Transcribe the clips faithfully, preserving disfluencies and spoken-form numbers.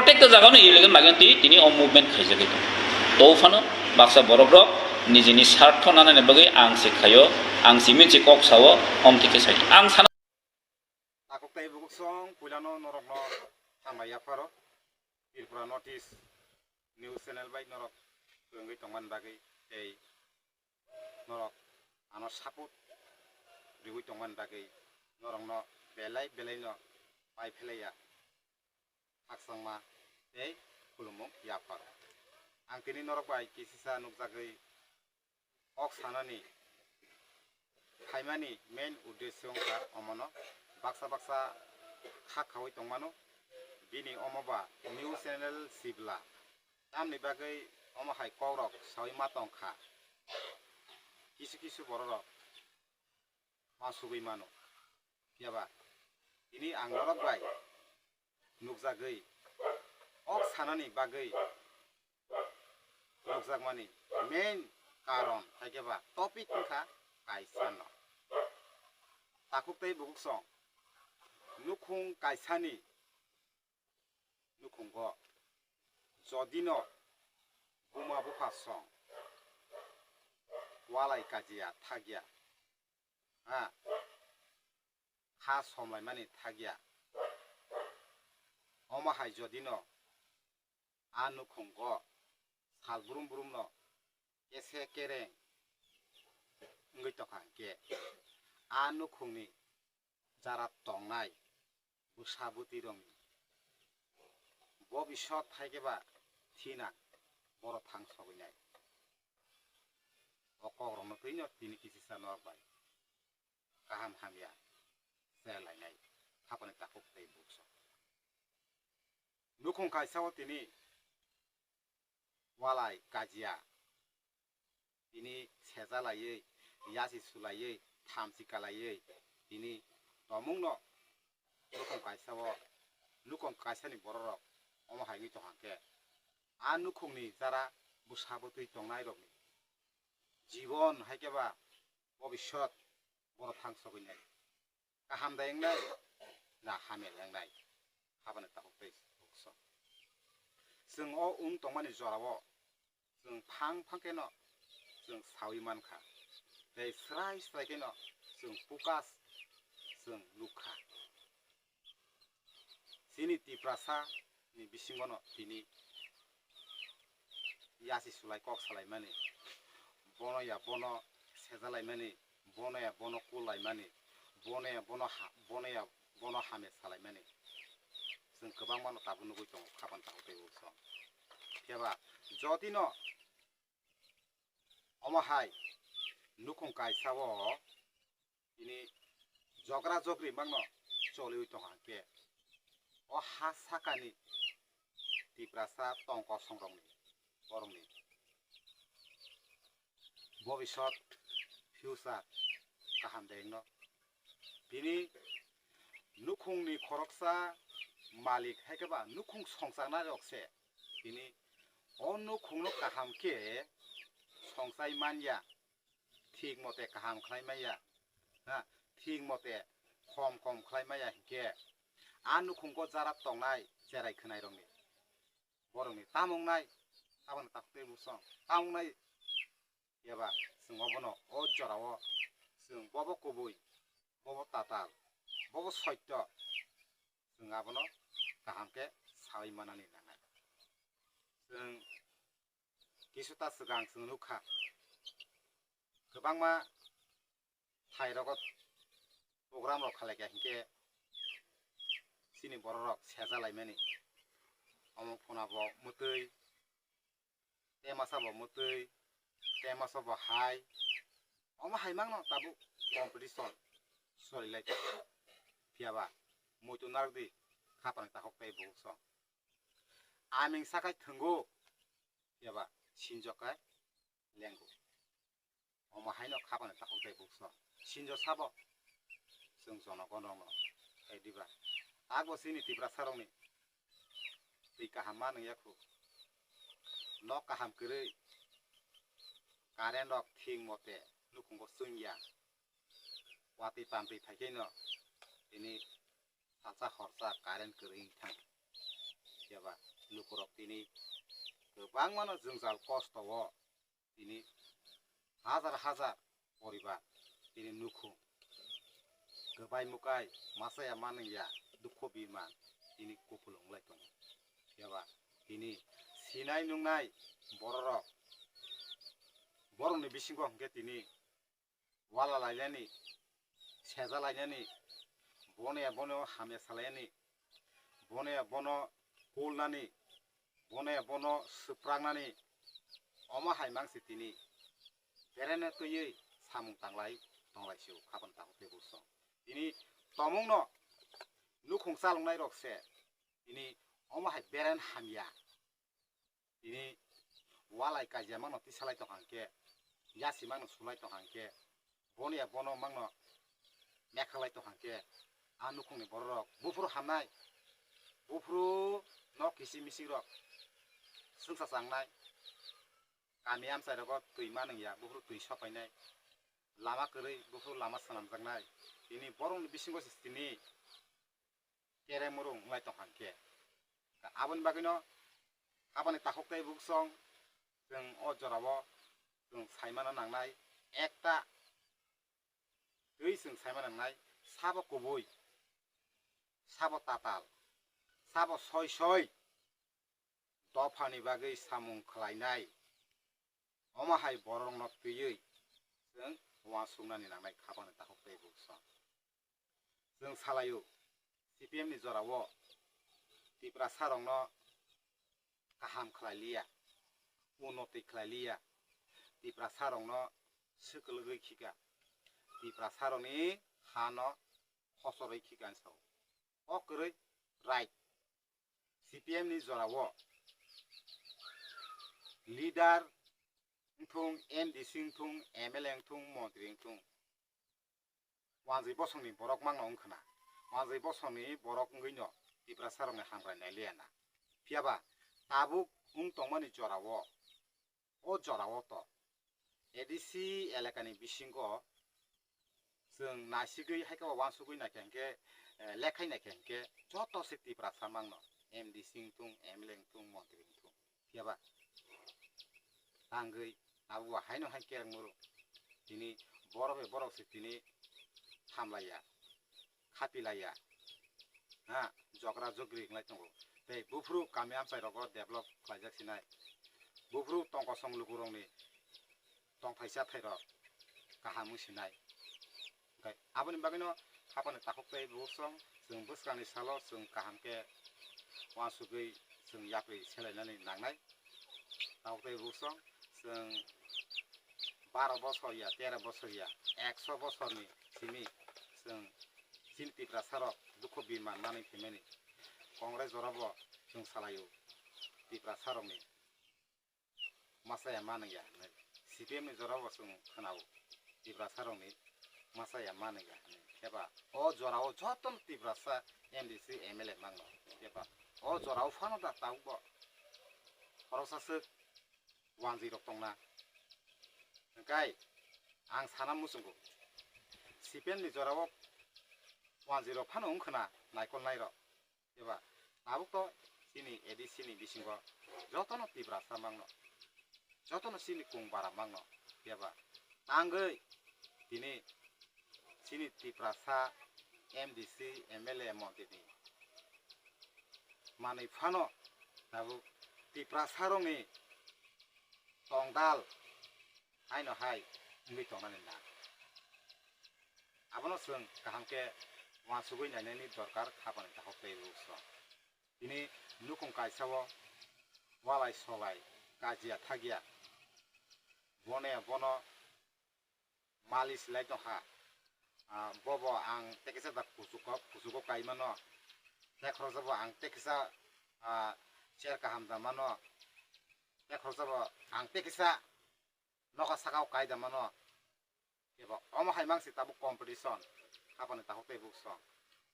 Protekta jaga no illegal migrant twi tini o movement khaijagwi tongo. To phano baksa borok rok nijini sartho nanani bagwi ang se khaio, ang simi se kok sao, om thike sai. Ang sana. Takhuk tei bukhuk song puilano norokno hambai yapharo. Tripura North East News Channel bai norok kwrwngwi tongmani bagwi tei norok ano support riwi tongmani bagwi norokno belai belaino pai phlaiya khakchangma tei khulumung yapharo. Ang tini norok bai kisisa nukjagwi kok sanani phaimani main uddesyo wngkha omono baksa baksa kha khaui tongmano. Bini omo ba news channel sibla tamni bagwi omo hai kokrok saui ma tongkha, kisu kisu bororok ma sugui mano. Phiya ba tini ang norok bai nukjagwi kok sanani bagwi nukjakmani main karon haikhe ba topic wngkha kaisa no. Takhuk tei bukhuk song nukhung kaisani nukhungo jodino buma bupha song walai kajiya thagya, ha, kha somlaimani thagya. Omo hai jodino a nukhungo sal brum brumno kese kereng wngwi tongkha hwnkhe, a nukhungni jara tongnai bwsa bwtwirokni bobisot haikhe ba thina borok thang sogwinai. O kokrokno twino tini kisisa norok bai kaham hamya se lainai khapani takhuk tei bukhuk song. Nukhung kaisa o tini walai kajiya, tini seja laiwi, yasi sulaiwi, thamchi kalaiwi, tini tomungno nukhung kaisa o, nukhung kaisani bororok omo hai wngwi tongkha khe, a nukhungni jara bwsa bwtwi tongnairokni jibon haikhe ba bobisot borok thang sogwinai. Kaham da wngnai na hamya da wngnai, habani takhuk tei bukhuk song. Chwng o wng tongmani jorao chwng phang phang kheno chwng saui mankha, tei srai srai kheno chwng pukas chwng nukha. Chini Tiprasa ni bisingono tini yasi sulai kok salaimani, bono ya bono sejalaimani, bono ya bono kulaimani, bono ya bono ha-, bono ya bono hamya salaimani. Chwng kwbangmano tabuk nugwi tongo, khapang tabuk tei bukhuk song. Phiya ba jotino omo hai nukhung kaisa o tini jogra jogri mangno choliwi tongkha hwnkhe, o ha sakani Tiprasa tongkosongrokni, borokni bobisot, future kaham de wngno. Tini nukhungni khoroksa malik haikhe ba nukhung songchaknai rok se tini o nukhungno kaham khe songchai manya, thik mote kaham khlai manya, ha, thik mote khom khom khlai manya hinkhe a nukhungo jara tongnai cherai khwnairokni, borokni tamo wngnai, aboni takhuk tei bukhuk song tamo wngnai. Eba chwng obono o jorao chwng bobo kubui, bobo tatal, bobo soitto, chwng abono kaham khe saui manani nangnai. Chwng kisu ta swkang chwng nukha, kwbangma thairogo program rok khalai kha hinkhe chini borok rok seja laimani, omo phunabo mwtwi, te masa bo mwtwi, te masa bo hai. Omo hai mangno tabuk competition solilai tongo. Phiya ba muitu narwk di, khapang takhuk tei bukhuk song. Aming sakai thwngo, phiya ba sinjok kai lengo. Omo haino khapang takhuk tei bukhuk song. Sinjo sabo chwng jonogon rokno hai diba. Takbo chini Tiprasa rokni twi kaham ma nung yakhu. Nok kaham kwrwi, current rok thik mote nukhungo chwngya. Watwi pantwi phaikhe no tini salsa horsa current kwrwi thang. Phiya Lukurok tini kwbangmano jwngjal kosto o tini hajar hajar poribar tini nukhung kwbai mukai masa ya manwi ya dukho birman tini kupulung wng lai tongo. Phiya ba tini sinai nungnai bororok borokni bisingo hwnkhe tini wala lainani, seja lainani, bono ya bono hamya salainani, bono ya bono kulnani, bono ya bono swpraknani, omo hai mangsi tini berene twiwi samung tanglai tonglai sio khabang tabuk tei bwsong. Tini tomungno nukhung chalwngnai rok se tini omo hai beren hamya. Tini walai kaijakmano tisalai tongkha hwnkhe, yasimano sulai tongkha hwnkhe, bono ya bono mangno mekhaklai tongkha hwnkhe, a nukhungni bororok buphuru hamnai, buphuru nok kisi misikrok swngsa changnai, kami amchairogo twi manwngya buphuru twi sopainai, lama kwrwi buphuru lama swnamjaknai, tini borokni bisingo se tini kereng murung wnglai tongkha hwnkhe. Aboni bagwino habani takhuk tei buksong chwng o jorao chwng saimano nangnai, ekta twi chwng saimano nangnai, sabo kubui, sabo tatal, sabo soi soi dophani bagwi samung khlainai. Omo hai borokno twiwi chwng uansuknani nangnai khabangni takhuk tei buksong. Chwng salaio, C P M ni jorao Tiprasarokno kaham khlai liya, unnoti khlai liya, Tiprasarokno swkwlwgwi khika, Tiprasarokni hano hochorwi khika hinwi sao. O kwrwi right. C P M ni jorao leader wngthung, M D C wngthung, M L A wngthung, montri wngthung, wanjwi bosongni borok mangno wngkhwna, wanjwi bosongni borok wngwino Tiprasarokni hamkrai nailiyana. Phiyaba tabuk wng tongmani jorao, o jorao to A D C elakani bisingo chwng naisigwi hai khe uansugwi naikha hwnkhe, eh, lekhai naikha hwnkhe joto se Tiprasa mangno, M D C wngthung, M L A wngthung, montri wngthung. Phiyaba tangwi abo bo haino hai kereng muru. Tini borok bai borok se tini hamlaiya, khapilaiya, ha, jogra jogri wnglai tongo. Tei buphuru kami amchai rogo develop khlaijak sinai. Buphuru tongkosong lukurokni tongthai chathairok kaham wng sinai. Hwnkhe aboni bagwino hapani takhuk tei buksong chwng bwskangni salo chwng kaham khe uansugwi chwng yapri selainani nangnai. Takhuk tei buksong chwng baro bosor ya, tero bosor ya, ekso bosorni simi chwng chini Tiprasarok dukho birman manwi phaimani. Congress jorabo chwng salaio Tiprasarokni masa ya manwngya hinwi. C P M ni jorao chwng khwnao Tiprasarokni masa ya manwngya hinwi. Eba o jorao jotono Tiprasa M D C M L A mangno. Eba o jorao phano da tabukbo khoroksa swk wanjwi rok tongna. Hwnkhe ang sana muchungo C P M ni jorao wanjwi rok phano wngkhwna naikolnai rok. Eba tabuk to chini A D C ni bisingo jotono Tiprasa mangno, jotono chini kung bara mangno, eba tangwi tini chini Tiprasa M D C, M L A, montri ni manwi phano tabuk Tiprasa rokni tongdal haino hai wngwi tongnani nang. Abono chwng kaham khe uansugwi nainani dorkar, hapani takhuk tei buksong. Tini nukhung kaisa o walai solai kajia thagya, bone bono malish lai tongkha. Ah, bobo ang tekisa da kuchugo, kuchugo kai mano, tekhoroksa bo ang tekisa, ah, chair kaham da mano, tekhoroksa bo ang tekisa nogo saka o kai da mano. Eba omo hai mangsi tabuk competition, hapani takhuk tei buksong.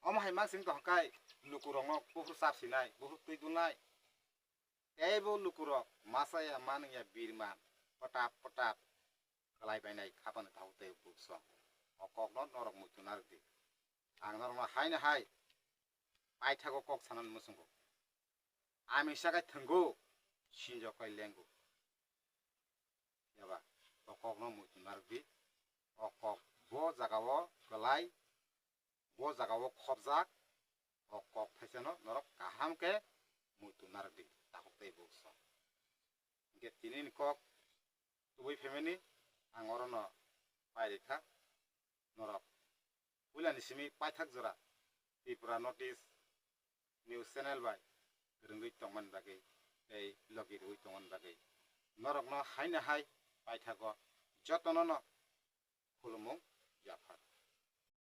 Omo hai mangsi wng tongkha kai lukurokno buphuru chap sinai, buphuru twi dulnai. Teibo lukurok masa ya manwng ya birman pwtap pwtap kwlai bainai, hapani takhuk tei buksong. O kokno norok muitu narwk di. Ang norokno haino hai paithago kok sanani muchungo. Amisa khe thwngo, sinjok khe lengo. Eba, o kokno muitu narwkdi. O kok bo jagao kwlai, bo jagao khopjak, o kok thaisano norok kaham khe muitu narwkdi, takhuk tei buksong. Hinkhe tinini kok tubui phaimani ang orono pairikha. Norok puilani simi paithak jora Tripura North East News Channel bai kwrwngwi tongmani bagwi tei logi rwui tongmani bagwi norokno haino hai paithago jotonono khulumung yaphar.